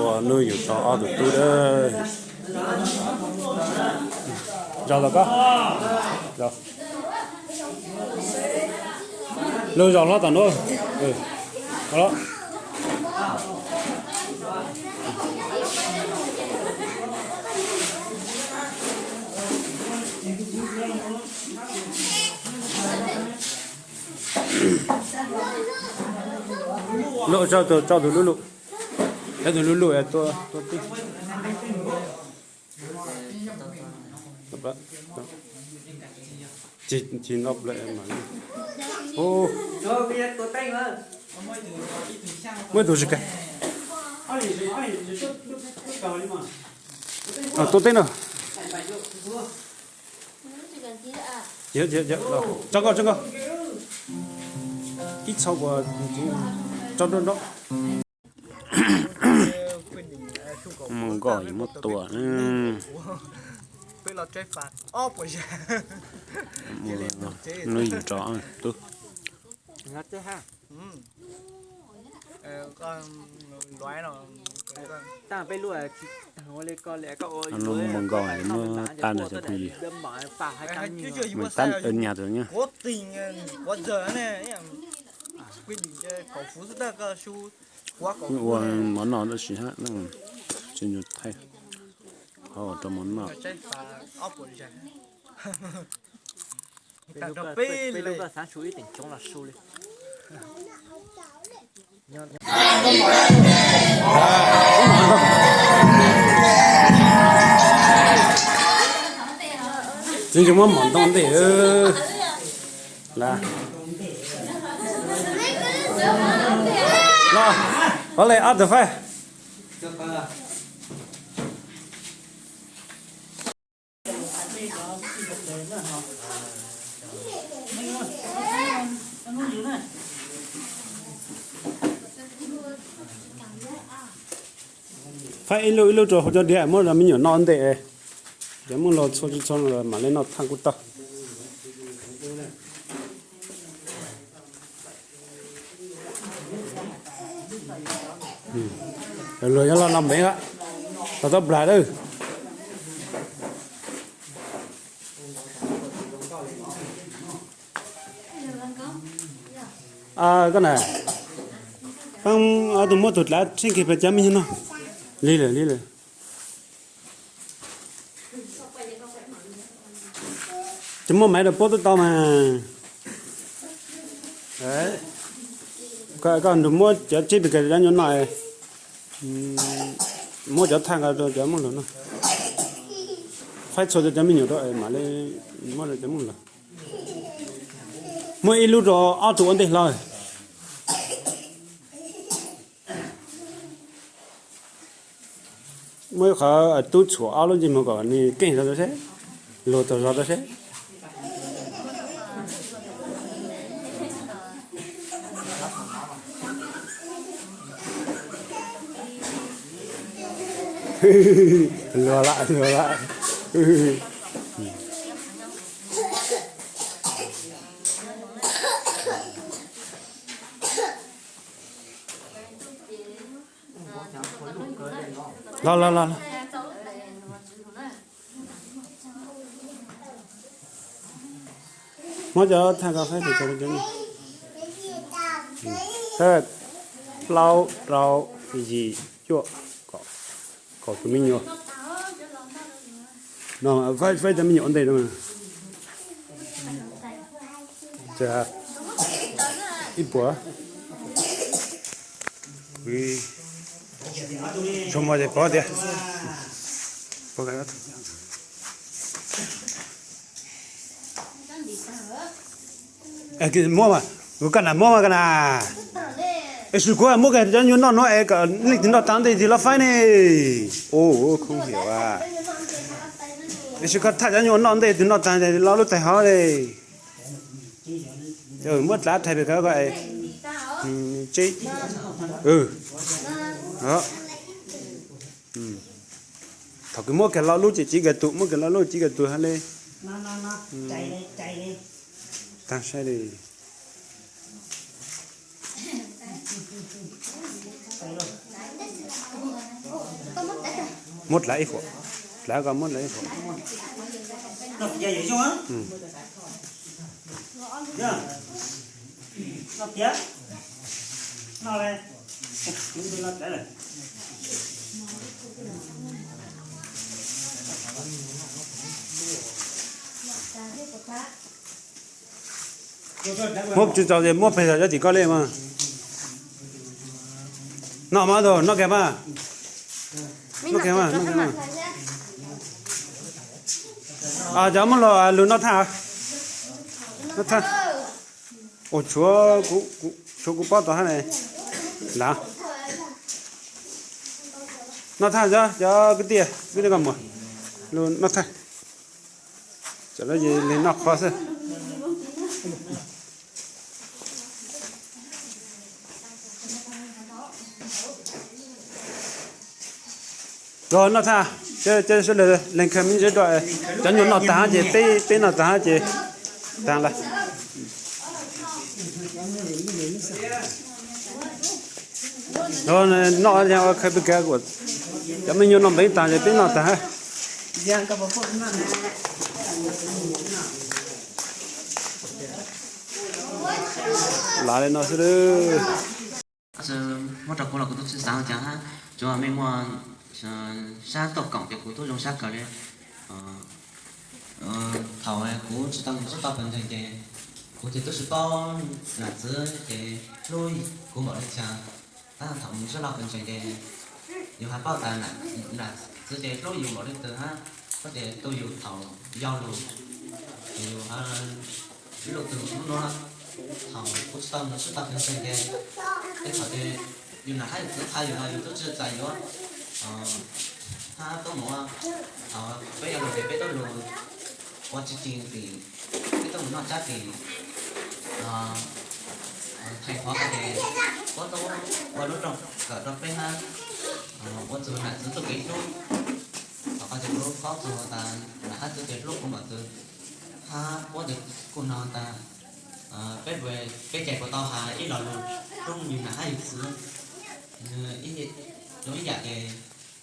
Ua nub yus tso ob tug tub dawb. Zos tom koj. Lug zos hlob tom nuav. Lub, tso tus lub lub, tso tus lub lub tua, tua tib. Tsis, tsis no ple mas. Muab ib tug si ke. Tua teb no. Tso nkauj, tso nkauj. Ib txhob ua tso nrau nrau. Mus nkauj yuav muab tua. Nub yus tso tub. Nub mus nkauj muab tag na cov phooj ywg. Mus tab nyas tus nyab. Ua mov noj tab sis hab, tsis ncu thaij, qhov rau mov noj. Tsis ncu muab mov ntoo ntej. Los, pov le ob tug faib. Faib ib lub ib lub rau hauv cov diav muab rau me nyuam noj ntej. Cov Hmoob laus txhua tsis txhua mam li noj thaaj kuj tau. Luag yuav los no npev, tos tau plag lawm. Koj na, peb tus muab tug dlav tsheej kiag pem cov me nyuam no. Lig lawm, lig lawm. Ces muab maiv rau puab tub tau mas. Koj nrug muab cov tseb pem kag cov nyuam noj, muab cov thaaj nqa rau cov Hmoob laus noj. Faib txhua rau cov me nyuam rau mam li muab rau cov Hmoob laus. Muab ib lub rau ob tug ua ntej hlo. Muab ib qhov tub txhuam ob lub ntsej muag kom nws keej zog rau seb, luag tau zog rau seb. Luag lawm, luag lawm. Los, los, los, los. Muab cov thaaj ko faib rau cov, plaub, rau, yim, cuaj, kaum tus me nyuam. No, faib cov me nyuam ua ntej no. Ib puas. Tsuas muaj ces pov tias, muab mas, kuv kaj nam muab mas kaj nam. Es kuv muab kiag cov nyuam noj no es kom leej twg noj tag ntej tig los faib ne. Khoob hiam. Es koj thaaj cov nyuam noj ntej tig noj tag los lub taig hov le. Muab dlav rhais pem ko, tseb. Thaum kws muab kiag lo lub ces tsiv kag tus, muab kiag lo lub tsiv kag tus hab le. Tag saib li. Muab dlav ib huam, dlav ko muab dlav ib huam. Muab tsis txaus ces muab pes zog cov tim koj li mas. Noj mas, noj kiag mas. Noj kiag mas, noj kiag mas. Cov muab los lug noj thaj, noj thaj. Ua tshuav, tshuav kuv pob tau hab ne. Lav noj thaj, cov kwv tij, kwv tij koj muam, lug noj thaj. Tam lawv li noj qhuav xwb. Los noj thaj, lees kha me ntsis dua, cov nyuag noj tag ces peb, peb noj tag ces tag lawm. Noj, cov me nyuag noj npeev tag ces peb noj tag. Lav li no xwb. Tab sis muab rau kuv los kuv tub tsis xav cas hab, tsuas mej muaj sab tuaj koom ces kuv tub zoo sab kawg li. Thaum kuv tsis tau mus sab toj pawg ntseeg ces kuv ces tub tsis paub nam txwv ces hlub kuv npaum li cas. Tab thaum mus sab toj pawg ntseeg ces yus has paub tas nam txwv ces hlub yus npaum li twg hab, koj ces tu yus thaum yau lug, yus lub lub tug lub nuav. Thaum kuv tsis tau mus sab toj pawg ntseeg ces tej thaum ces yus nam hab yus txwv qha yus los yus tub tsis txais yuav hab tub mus. Thaum peb yau lug ces peb tub lug ua tsis tseem tim, peb tub mus noj tsab tim, theem qhov ko ces puab tub ua lub rooj kawm rau peb hab ua txug nam txwv txuj kev hlub. Thaum ko ces kuv paub txug tas nam hab txwv ces hlub kuv npaum twg hab puab ces kuj nug tas peb, peb ces puas tau has ib lo lug hlub yus nam hab yus txwv. Zoo ib yam ces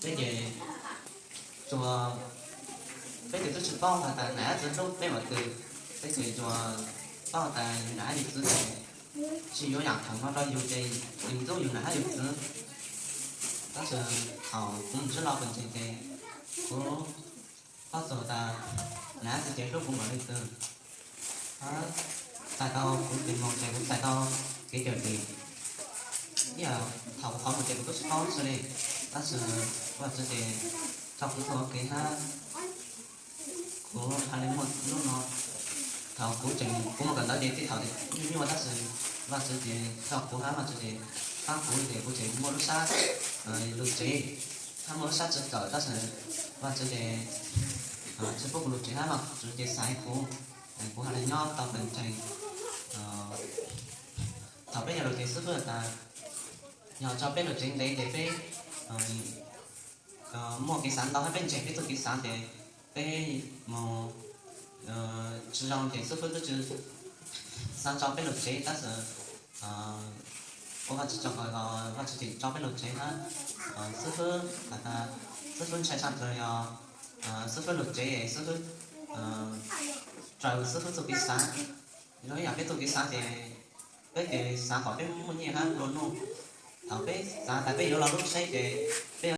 peb ces tsuas, peb ces tub tsis paub has tas nam hab txwv hlub peb npaum twg, peb ces tsuas paub tas yus nam hab yus txwv ces tsis yuav yaam khoom no rau yus ces yus ntxub yus nam hab yus txwv. Tab sis thaum kuv mus sab toj pawg ntseeg ces kuv paub txug tas nam hab txwv ces hlub kuv npaum li twg. Txais tau kuv tes moog ces kuv txais tau kev cawm dim. Ib yam thaum kuv qhov mus ces kuv tub tsis paub xwb li, tab sis Vaajtswv ces tso kuv txug ua ke hab kuv has le muaj hnub no. Thaum kuv tseem, kuv mus kawm ntawv ces tej thaum nyuaj nyuaj tab sis Vaajtswv ces tso kuv hab Vaajtswv ces pab kuv ces kuv tseem muaj lub sab lug tsev hab muaj lub sab tsi kawm tab sis Vaajtswv ces tsi pub kuv lug tsev hab Vaajtswv ces xaiv kuv, kuv has le nyob tau pawg ntseeg. Thaum peb yau lug ces xib fwb has tas yog tso peb lug tsev ntev ces peb muaj kev xav ntau hab peb ntseeg peb txuj kev xav ces peb mus tsi zoo ces xib fwb tub tsi xav tso peb lug tsev tab sis ua Vaajtswv tsaug kawg Vaajtswv tseem tso peb lug tsev hab xib fwb has tas xib fwb ntshai tshaj plaws yog xib fwb lug tsev xib fwb raws xib fwb txuj kev xav. Zoo ib yam peb txuj kev xav ces peb ces xav kom peb muaj nyiaj hab nplua nuj. Thaum peb xav tas peb yuav lo lub tsheb ces peb